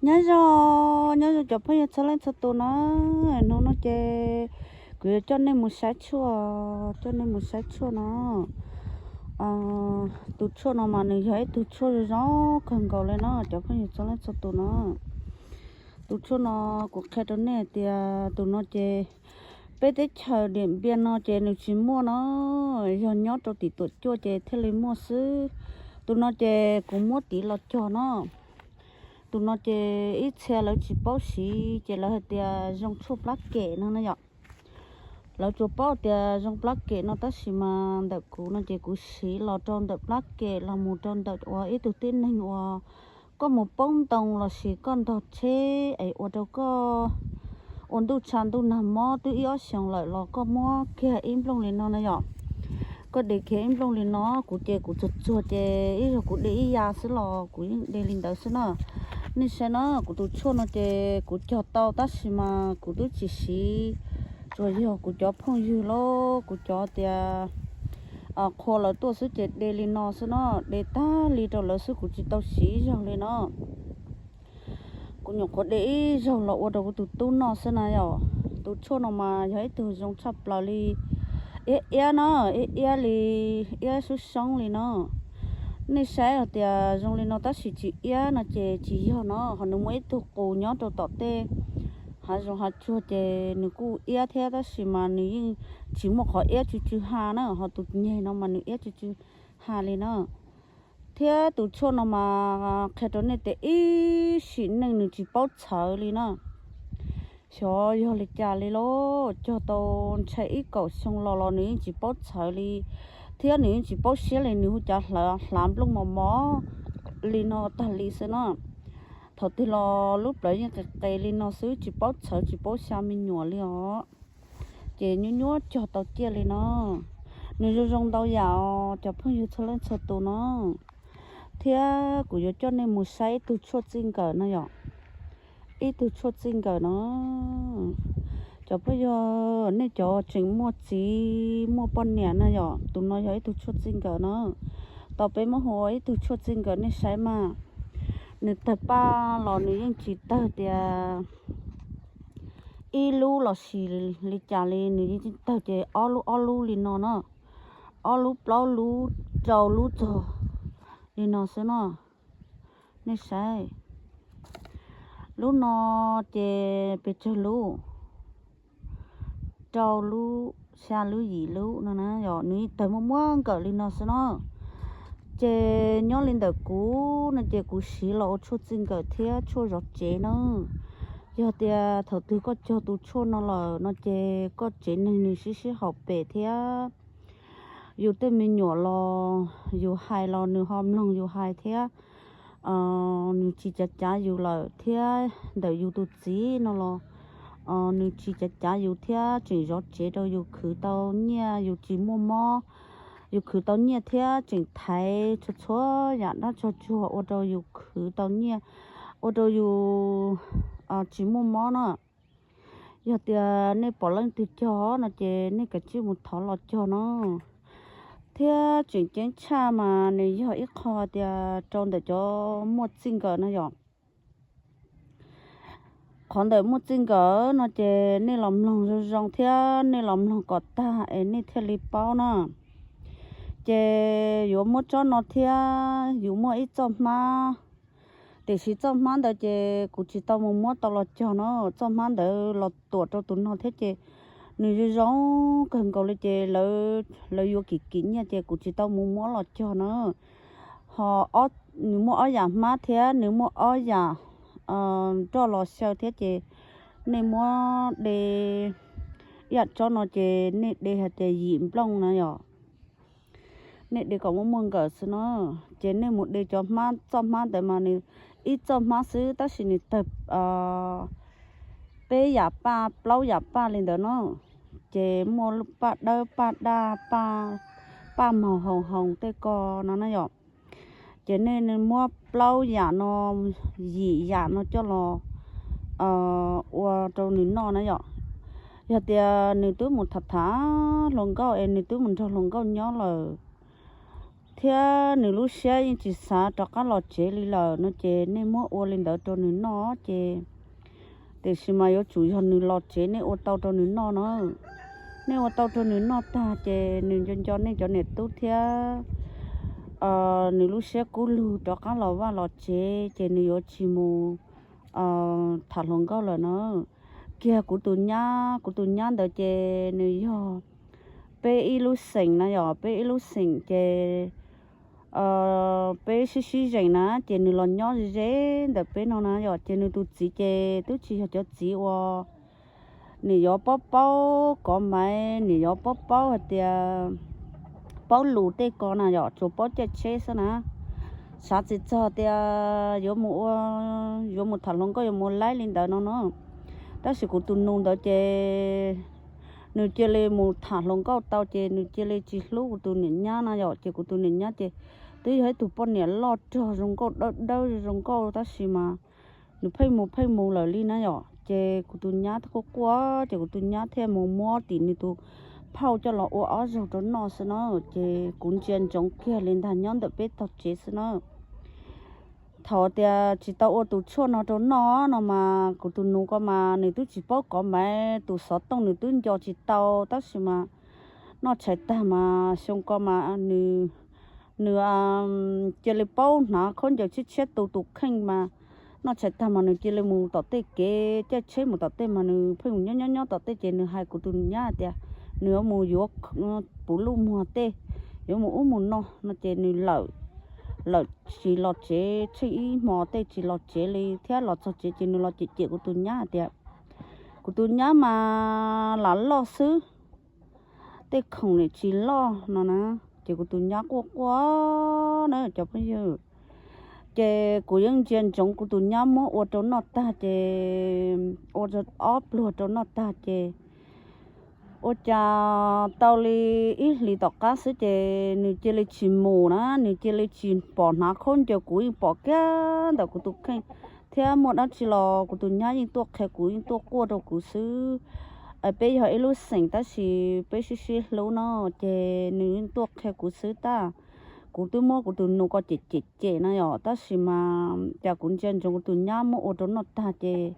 Nyob zoo, nyob zoo cov phooj ywg txhua leej txhua tus na. Hnub no ces kuv yuav coj nej mus saib tshuaj, coj nej mus saib tshuaj no. Tus tshuaj no mas nws yog ib tug tshuaj zoo zoo kawg nkaus li no cov phooj ywg txhua leej txhua tus na. Tus tshuaj no kuv qhia rau nej tias tus no ces peb teb chaws Diam Npiaj no ces nws tsis muaj no, yog nyob rau tim Tuam Cuaj ces thiaj li muaj xwb. Tus no ces kuv muab tiv los cog no. Tus no ces ib txhia lawv tsis paub siv ces lawv hais tias zoo tshuaj plab kem no na yom. Lawv tsuas paub tias zoo plab kem no tab sis mas ntawm kuv no ces kuv siv los rau ntawm plab kem los mus rau ntawm uas ib tug tib neeg uas koj mus poob ntoo los sis koj ntog tsheb es ua rau koj ua ntuj tshav ntuj nag mob twb ib ob xyoos lawm los koj muab kiag ib nplooj li no na yom. Koj de kiag ib nplooj li no, kuv ces kuv txuag txuag ces ib zaug kuv de ib ya xwb los kuv yeej de li ntawd xwb na. Nej saib na, kuv tus tshuaj no ces kuv cog tau tab sis mas kuv twb tsis siv, tsuas yog kuv cov phooj ywg los kuv cov tias qhua lawv tuaj xwb ces de li no xwb no, de tag li rau lawv xwb kuv tsis tau siv ib zaug li no. Kuv nyuam qhuav de ib zaug los ua rau kuv tus tub noj xwb na yom. Tus tshuaj no mas yog ib tug zoo tshaj plaws li, iab iab no, iab iab li, iab sub soob li no. Nej saib hais tias zoo li no tab sis tsis iab no ces tsis yog no, ho nws muaj ib tug qus nyob rau tom tej hav zoov hav tsuag ces nws kuj iab thiab tab sis mas nws yeej tsis muaj qhov iab tsw tsw ha na, ho tus nyeg no mas nws iab tsw tsw ha li na. Thiab tus tshuaj no mas qhia rau nej tias ib sim neej nws tsis paub txhawv li na. Xyov yog li cas li lauj, cog tau ntshai ib kaum xyoo los los nws yeej tsis paub txhawv li, thiab nws yeej tsis paub siab li, nws hu cav hlav nplooj mos mos li no tag li xwb na. Thaum twg los lub plawv yeej qis qis li no xwb, tsis paub txhawv tsis paub xya me nyuam li os. Ces nyuaj nyuaj cog tau ciaj li no. Nws zoo zoo ntau yam os cov phooj ywg txhua leej txhua tus no. Thiab kuv yuav coj nej mus saib ib tug tshuaj txij nkawm no yom. Ib tug tshuaj txij nkawm no, cov phooj ywg, nej cov tseem muaj txiv muaj poj niam na yom, tus no yog ib tug tshuaj txij nkawm na. Tau peb muab hu ua ib tug tshuaj txij nkawm nej saib mas. Nws tawg paj los nws yeej tsis tawg tias ib lub los sis li cas li, nws yeej tawg ces ob lub ob lub li no na. Ob lub plaub lub rau lub txog li no xwb no. Nej saib, lub no ces pes tsawg lub, rau lub, xya lub, yim lub no na, yog nws tawg muaj muaj nkawm li no xwb no. Ces nyob li ntawm kuv no ces kuv siv los ua tshuaj txij nkawm thiab tshuaj zov tsev na. Yog tias thaum twg koj cog tus tshuaj no lawm no ces koj tsev neeg nws sib sib haum pem thiab yus tej me nyuam los yus hais los nws ho mloog yus hais thiab. Nws tsis cav cav yus lawm thiab ntawm yus tus txiv no los nws tsis cav cav yus thiab tseem zov tsev rau yus khwv tau nyiaj, yus tsis muaj mob, yus khwv tau nyiaj thiab tseem thaiv txhua txhua yam dab tsog tsuag ua rau yus khwv tau nyiaj, ua rau yus tsis muaj mob na. Yog tias nej pom leej twg cog no ces nej kav tsij mus thov los cog no. Thiab tseem ceeb tshaj mas nws yog ib qho tias rau ntawm cov muaj txij nkawm no yom. Qhov ntawm muaj txij nkawm no ces nej los mloog zoo zoo thiab nej los mloog kom tag es nej thiaj li paub na. Ces yuav muab tsob no thiab yus muaj ib txoj hmab, tiam sis txoj hmab ntawd ces kuv tsis tau mus muab tau los cog no. Txoj hmab ntawd los tuam rau tus no thiab ces nws zoo zoo kawg nkaus li ces lawv yuav kim kim nyiaj ces kuv tsis tau mus muab los cog na. Ho nws muaj ob yam hmab thiab nws muaj ob yam nroj los xyaw thiab ces nej muab de ib yam tsob no ces nej de hais tias yim nplooj na yom. Nej de kom muaj muaj nkawm xwb no. Ces nej mus de cov hmab, txoj hmab ntawd mas nws ib txoj hmab xwb tab sis nws tawg peb yam paj plaub yam paj li ntawd no. Ces muaj paj dawb paj daj, paj mos hoos hoos tej ko no na yom. Ces nej muab plaub yam no, yim yam no coj los ua rau nws noj na yom. Yog tias nws twb mus tham tham hluas nkauj es nws twb mus nrog hluas nkauj nyob lawm, thiab nws lub siab yeej tsis xav rov qab los tsev li lawm no ces nej muab ua li ntawd rau nws noj ces, tiam sis mas yuav tsum yog nws los tsev nej ua tau rau nws noj na. Nej ua tau rau nws noj tag ces nws nco nco nej cov niam tub thiab nws lub siab kub lug rov qab los vaj los tsev ces nws yuav tsis mus tham hluas nkauj lawm na. Kiag kuv tus nyab, kuv tus nyab ntawd ces nws yog peb ib lub xeem na yom, peb ib lub xeem ces peb sib sib zeem na ces nws los nyob ze ntawm peb no na yom, ces nws tus txiv ces twb tsis yog cov txiv uas nws yuav paub paub kov maiv, nws yuav paub paub hais tias paub lus tej ko na yom, tsuas paub caij tsheb xwb na. Xav tsis txog tias yuav mus ua, yuav mus tham hluas nkauj yuav mus laib li ntawd no na. Tab sis kuv tus nus ntawd ces nws cia li mus tham hluas nkauj tau ces nws cia li tsis hlub kuv tus niam nyab na yom, ces kuv tus niam nyab ces twb yog ib tug poj niam loj rog zoo nkauj dawb dawb zoo nkauj tab sis mas nws pheej mus pheej mus lawm li na yom, ces kuv tus nyab quaj quaj ces kuv tus nyab thiaj mus muab tim nws tus phauj coj los ua ob zaug rau noj xwb na. Ces kuv ntsia ntsoov kiag li ntag nyob ntawm peb tog tsev xwb na. Thaum tias tsis tau ua tus tshuaj no rau noj no mas kuv tus nus ko mas nws twb tsis paub kov maiv, tus xov tooj nws twb nco tsis tau tab sis mas noj tshais tag mas xyoo ko mas nws, nws cia li paub hnav khaub ncaws tshiab tshiab tu tus kheej mas noj tshais tag mas nws cia li mus tom tej kev caij tsheb mus tom tej mas nws pheej mus nyob nyob nyob tom tej ces nws hais kuv tus nyab hais tias nws yuav mus yuav puv luj muag tej, yuav mus ub mus no no ces nws lawm, lawm tsis los tsev tsheej ib hmo tej tsis los tsev li thiab los txog tsev ces nws los cem cem kuv tus nyab hais tias kuv tus nyab mas lam loj xwb, tej khoom nim tsis loj no na. Ces kuv tus nyab quaj quaj na cov phooj ywg. Ces kuv yeej ntsia ntsoov kuv tus nyab muab ua rau noj tag ces, ua ob pluag rau noj tag ces ua cas tau li ib hlis tom qab xwb ces nws cia li tsis mus na, nws cia li tsis pom hnav khaub ncaws, kuv yeej pom kiag ntawm kuv tus kheej thiab muaj dab tsi los kuv tus nyab yeej tuaj qhia kuv, yeej tuaj quaj rau kuv xwb. Peb yog ib lub xeem tab sis peb sib sib hlub no ces nws yeej tuaj qhia kuv xwb tab. Kuv twb muab kuv tus nus ko cem cem cem na yom, tab sis mas cas kuv ntsia ntsoov kuv tus nyab muab ua rau noj tag ces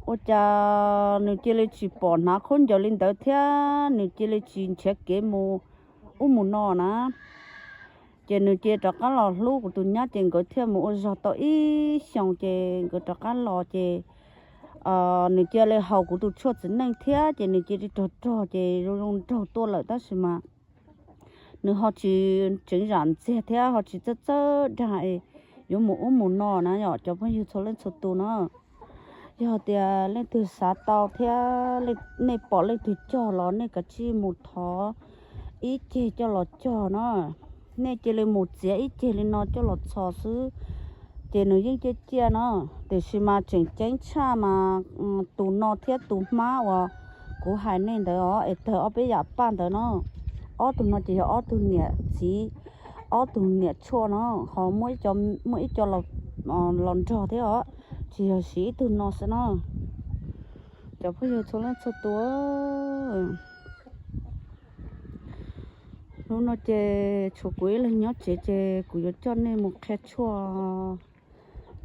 ua cas nws cia li tsis pom hnav khaub ncaws li ntawd thiab nws cia li tsis nrhiav kev mus ub mus no na. Ces nws cia li rov qab los hlub kuv tus nyab ces nkawd thiaj mus ua zog tau ib xyoos ces nkawd rov qab los ces nws cia li haus kuv tus tshuaj txiv neej thiab ces nws cia li rog rog ces zoo zoo nraug tuaj lawm tab sis mas nws ho tsis tseev zam ntxiag thiab ho tsis txawj txawj dag es yuav mus ub mus no na yom cov phooj ywg txhua leej txhua tus na. Yog tias leej twg xav tau thiab nej pom leej twg cog los nej kav tsij mus thov ib ceg coj los cog na. Nej cia li mus txiav ib ceg li no coj los txhos xwb ces nws yeej ciaj ciaj na. Tiam sis mas tseem ceeb tshaj mas tus no thiab tus hmab uas kuv hais nej ntawd os es tawg ob peb yam paj ntawd na. Ob tug no ces yog ob tug niam txiv, ob tug niam tshuaj no, ho muaj ib co los nrog thiab os, tsis yog siv ib tug no xwb na. Cov phooj ywg txhua leej txhua tus, hnub no ces tshuav kuv ib leeg nyob tsev ces kuv yuav coj nej mus qhia tshuaj,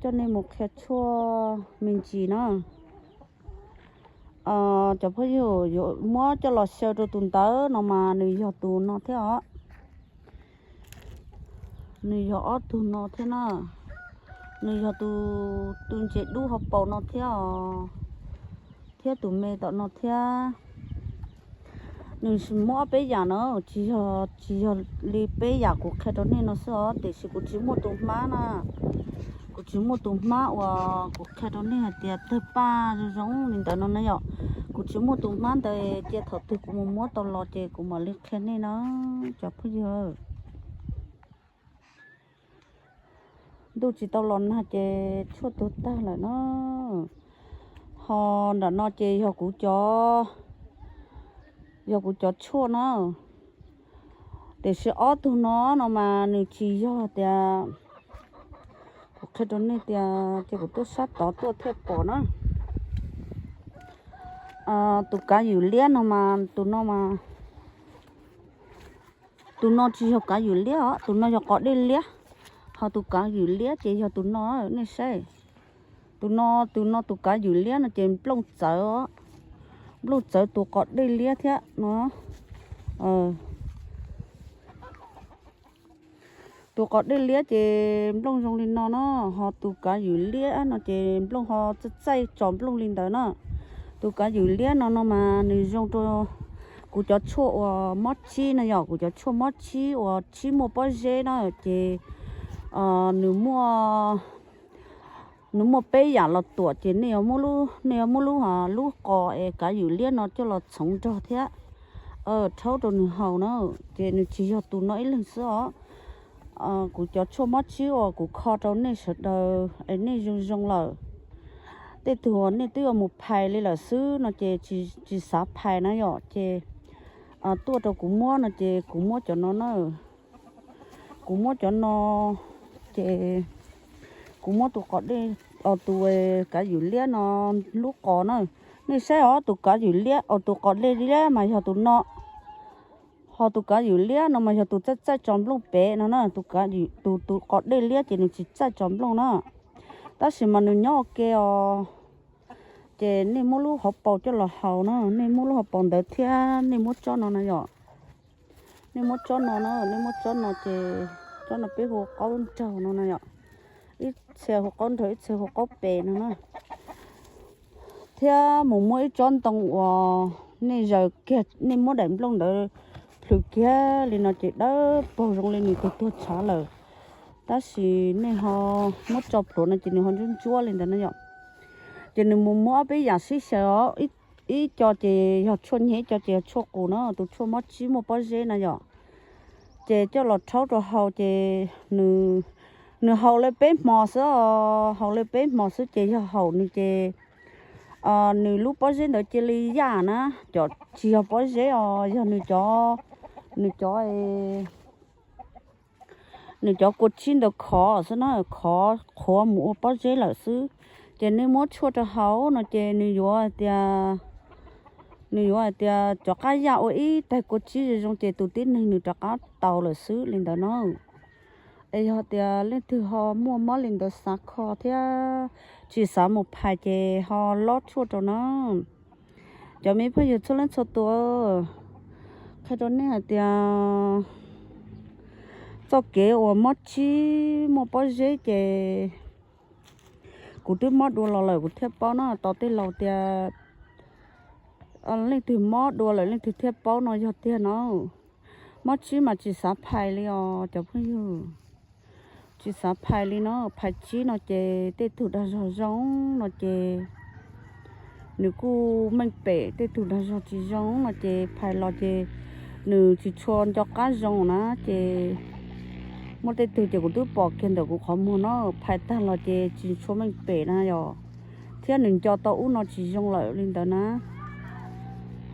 coj nej mus qhia tshuaj me ntsis na. Cov phooj ywg yuav muab coj los xyaw rau tus ntawd no mas nws yog tus no thiab os. Nws yog ob tug no thiab na. Nws yog tus, tus ntses dub hauv paus no thiab os, thiab tus me tom no thiab. Nws muab ob peb yam na, tsis yog, tsis yog li peb yam kuv qhia rau nej no xwb os, tiam sis kuv tsis muaj tus hmab na. Kuv tsis muaj tus hmab uas kuv qhia rau nej hais tias tawg paj zoo zoo li ntawd no na yom. Kuv tsis muaj tus hmab ntawd, cia thaum twg kuv mus muab tau los ces kuv mam li qhia nej na, cov phooj ywg. Ntuj tsis tau los nag ces tshuaj tuag tag lawm na. Ho nram no ces yog kuv cov, yog kuv cov tshuaj na. Tiam sis ob tug no no mas nws tsis yog tias, kuv qhia rau nej tias ces kuv tuaj sab tod tuaj thiaj pom na. Tus kav ywm liab no mas tus no mas Tus no tsis yog kav ywm liab os, tus no yog qos dej liab. Ho tus kav ywm liab ces yog tus no, nej saib. Tus no, tus no tus kav ywm liab no ces nplooj txawv, nplooj txawv tus qos dej liab thiab no. Tus qos dej liab ces nplooj zoo li no no, ho tus kav ywm liab no ces nplooj ho txaij txaij tso nplooj li ntawd na. Tus kav ywm liab no no mas nws zoo rau kuv cov tshuaj uas mob tsib no yom, kuv cov tshuaj mob tsib uas tsib muaj pob zeb na, ces nws muaj nws muaj peb yam los tuam ces nej yuav muab lub, nej yuav muab lub, lub qos es kav ywm liab no coj los txhoov nrog thiab rhaub rau nws haus na. Ces nws tsis yog tus no ib leeg xwb os. Kuv cov tshuaj mob tsib uas kuv kho rau nej sawv daws es nej zoo zoo lawm. Tej tug uas nej twb yuav mus phais li lawm xwb no ces tsis xav phais na yom, ces tuaj rau kuv muab no ces kuv muab cov no na. Kuv muab cov no, ces kuv muab tus qos dej, tus kav ywm liab no lub qos na. Nej saib os, tus kav ywm liab, tus qos dej liab mas yog tus no, ho tus kav ywm liab no mas yog tus txaij txaij tso nplooj pem no na. Tus, tus qos dej liab ces nws tsis txaij tso nplooj na, tab sis mas nws nyob ua ke os. Ces nej muab lub hauv paus coj los haus na, nej muab lub hauv paus ntawd thiab nej muab tsob no na yom. Nej muab tsob no na, nej muab tsob no ces tsob no peb hu qaub nraug no na yom. Ib txhia hu qaub nraug, ib txhia hu qaub pem no na. Thiab mus muab ib tsob ntoo uas nej zaws kiag, nej muab daim nplooj ntawd plhws kiag li no ces dawb paug zoo li nws tuag tuag tshav lawm. Tab sis nej ho muab tso plhuav no ces nws ho ntsuab ntsuab li ntawd na yom. Ces nws mus muab ob peb yam sib xyaw os, ib co ces yog tshuaj nyiaj, ib co ces yog tshuaj qus na, tus tshuaj mob tsib muaj pob zeb na yom. Ces coj los rhaub rau haus ces nws, nws haus li peb hmo xwb, haus li peb hmo xwb ces yog haum nws ces nws lub pob zeb ntawd cia li yaj na. Cov tsis yog pob zeb os, yog nws cov, nws cov nws cov kua tsib ntawd khov xwb na, khov qhuav mus ua pob zeb lawm xwb. Ces nej muab tshuaj rau haus no ces nws yuav hais tias, nws yuav hais tias cov qab yaj ua ib taig kua tsib zoo zoo ces tus tib neeg nws rov qab tau lawm xwb li ntawd na. Es yog tias leej twg ho muaj mob li ntawd xav kho thiab tsis xav mus phais ces ho lob tshuaj rau na. Cov me phooj ywg txhua leej txhua tus, qhia rau nej hais tias txoj kev uas mob tsib muaj pob zeb ces kuv twb mob dua los lawm kuv thiaj paub no. Tos tej laus tias leej twg mob dua lawm leej twg thiaj paub no yog tiag no. Mob tsib mas tsis xav phais li os cov phooj ywg. Tsis xav phais li no, phais tsib no ces tej tug dag zog zoo no ces nws kuj meej pem, tej tug dag zog tsis zoo no ces phais los ces nws tsis tshua nco qab zoo na. Ces muaj tej tug ces kuv twb pom kiag ntawm kuv qhov muag no, phais tag los ces tsis tshua meej pem na yom, thiab nws nco tau ub no tsis zoo lawm li ntawd na.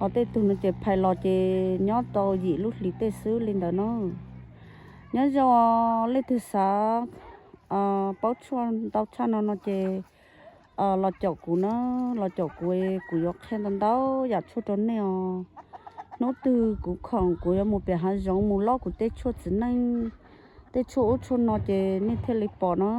Ho tej tug no ces phais los ces nyob tau yim lub hlis tej xwb li ntawd na. Nyob zoo, leej twg xav paub tshuaj ntau tshaj no no ces los caum kuv na, los caum kuv, kuv yuav qhia ntau ntau yam tshuaj rau nej os. Hnub twg kuv khoom kuv yuav mus pem hav zoov mus lob kuv tej tshuaj txiv neej, tej tshuaj ub tshuaj no ces nej thiaj li pom na.